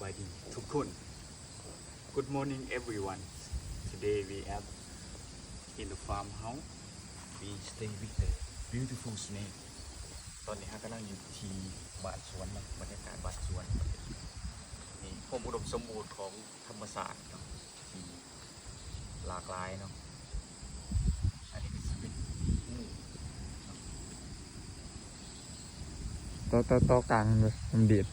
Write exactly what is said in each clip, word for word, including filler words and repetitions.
สบายดีทุกคน Good morning everyone. Today we are in the farmhouse. We stay with the beautiful snake. ตอนนี้เรากำลังอยู่ที่บ้านสวนเนาะ บรรยากาศบ้านสวน นี่ความอุดมสมบูรณ์ของธรรมชาติเนาะ ที่หลากหลายเนาะ อันนี้ก็สิเป็นงู ต่อต่อต่อกลางเลยมันดีด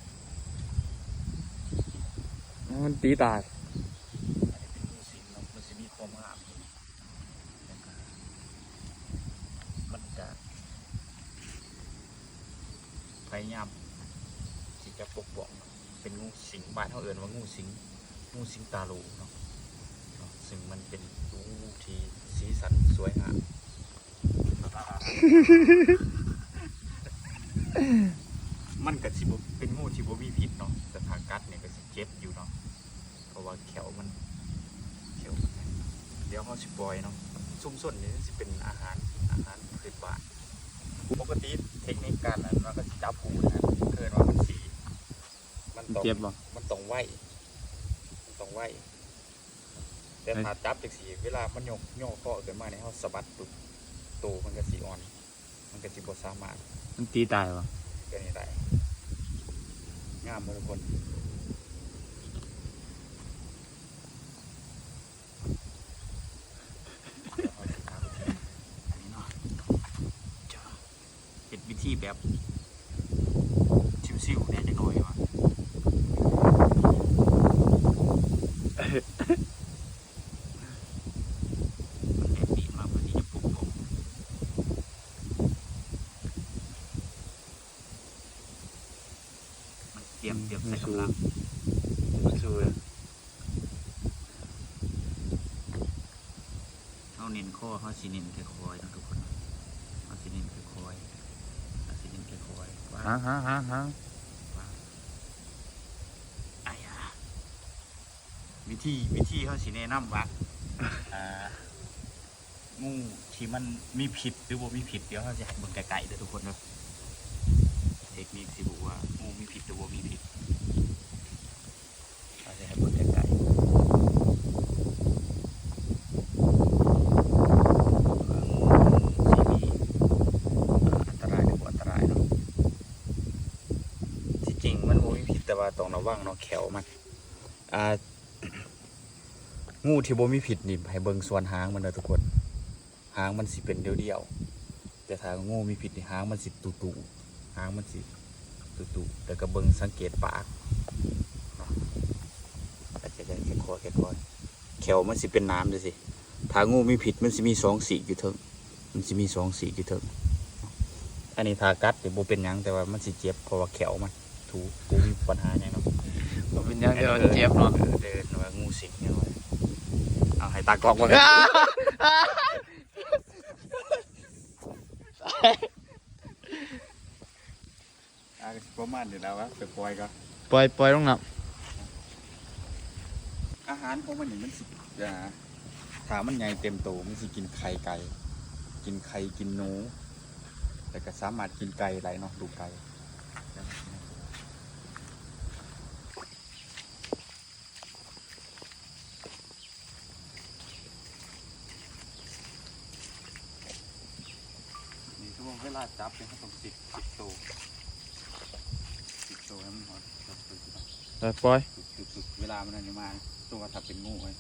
มันตีตาย อันนี้เป็นงูสิงเนาะ มันสิมีความงามอยู่ แล้วก็มันก็พยายามที่จะปกป้องเนาะ เป็นงูสิง บ้านเฮาเอิ้นว่างูสิง งูสิงตาหลูเนาะ เนาะ ซึ่งมันเป็นงูที่สีสันสวยงาม มันก็สิบ่เป็นงูที่บ่มีพิษเนาะ แต่ถ้ากัดเนี่ยก็สิเจ็บอยู่เนาะ เพราะว่าแข้วมัน แข้วมัน เดี๋ยวเราสิปล่อยเนาะ ซุมชนนี่สิเป็นอาหาร อาหารพื้นบ้าน ปกติเทคนิคการนั้นมันก็สิจับหูนะ เอิ้นว่ามันสิ มันต้อง เจ็บบ่ มันต้องไว มันต้องไว แต่ถ้าจับจังซี่ เวลามันยก ย่อคอขึ้นมาเนี่ย เราสะบัดปุ๊บ โตมันก็สิอ่อน มันก็สิบ่สามารถ มันตีตายบ่ ตัวนี้ได้ งามบ่ทุกคน เดี๋ยวเราสิหาวิธี อันนี้เนาะ จะเฮ็ดวิธีแบบ ชิวๆแหน่จักหน่อยวะ มันแอบปีนมาเพื่อที่จะปลุกผม มันเตรียม เตรียมใส่กำลัง มันสู้เลย เฮาเน้นคอ เฮาสิเน้นค่อยๆเนาะทุกคน เฮาสิเน้นค่อยๆ เฮาสิเน้นค่อยๆ ว้า หางหางหางหาง ว้า อายา วิธี วิธีเฮาสิแนะนำว่า อ่า งูที่มันมีพิษหรือบ่มีพิษ เดี๋ยวเฮาสิให้เบิ่งไกลๆเด้อทุกคนเด้อ เทคนิคสิบอกว่างูมีพิษหรือบ่มีพิษ เฮาสิให้เบิ่งไกลๆ ว่างูสิมีอันตรายหรือบ่อันตรายเนาะ ที่จริงมันบ่มีพิษ แต่ว่าต้องระวังเนาะ แข้วมัน อ่า งูที่บ่มีพิษนี่ให้เบิ่งส่วนหางมันเด้อทุกคน หางมันสิเป็นเดี่ยวๆ แต่ถ้างูมีพิษนี่หางมันสิตุ่ๆ หางมันสิตุ่ๆ แล้วก็เบิ่งสังเกตปากเนาะ แล้วก็จะค่อยๆ ค่อยๆ แข้วมันสิเป็นหนามจังซี่ ถ้างูมีพิษมันสิมีสองสีกอยู่เทิง มันสิมีสองสีกอยู่เทิง อันนี้ถ้ากัดนี่บ่เป็นหยัง แต่ว่ามันสิเจ็บ เพราะว่าแข้วมัน ถู บ่มีปัญหาหยังเนาะ บ่เป็นหยัง เดี๋ยวเจ็บเนาะ เออ เดินว่างูสิงเนี่ยว่า เอาให้ตากล้องมา อ่ะ ประมาณนี้แล้ววะ ไปปล่อยก่อน ปล่อยปล่อยลงน้ อาหารของมันนี่มันสิ อ่า ถ้ามันใหญ่เต็มโต มันสิกินไข่ไก่ กินไข่ กินหนู แล้วก็สามารถกินไก่ได้เนาะ ลูกไก่ นี่คือว่าเวลาจับเนี่ยเขาต้องสิบ สิบโต สิบโตให้มันหอด จับตัวสิบ ำ แล้วปล่อย จุดจุดจุดเวลามันนั่นจะมา ตัวถ้าเป็นงูไว้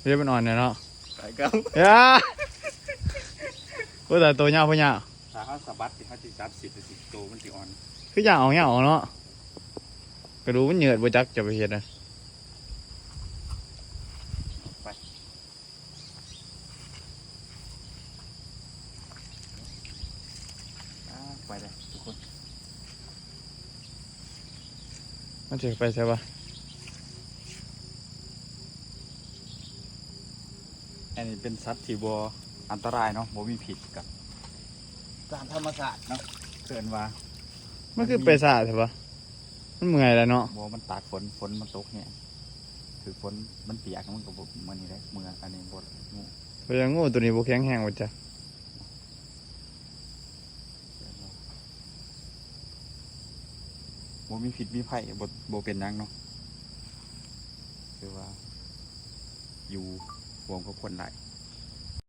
เรียกมันอ่อนเนี่ยเนาะ ไปครับ อย่าโอ้ยแต่ตัวยาวพะยาว ถ้าเขาสะบัดที่เขาจะจับสิบสิบโตมันสิอ่อน คืออย่างเอาเนี่ยเอาเนาะ กระดูกมันเหยียดบ่จักจะไปเฮ็ดนะ ไป อ่า ไปเลยทุกคน มันจะไปใช่ปะ อันนี้เป็นสัตว์ที่บ่อันตรายเนาะ บ่มีพิษกับตามธรรมชาติเนาะ เกินว่า มันคือไปสาดใช่ปะ มันเมื่อยแล้วเนาะ บ่มันตากฝน ฝนมันตกเนี่ย คือฝนมันเปียกมันก็บ่ มื้อนี้ได้ มื้ออันนี้บ่งู เพราะยังงูตัวนี้บ่แข็งแรงว่าจ้ะ เกินว่า บ่มีพิษมีภัย บ่ บ่เป็นหยังเนาะ คือว่า อยู่ร่วมกับคนหลาย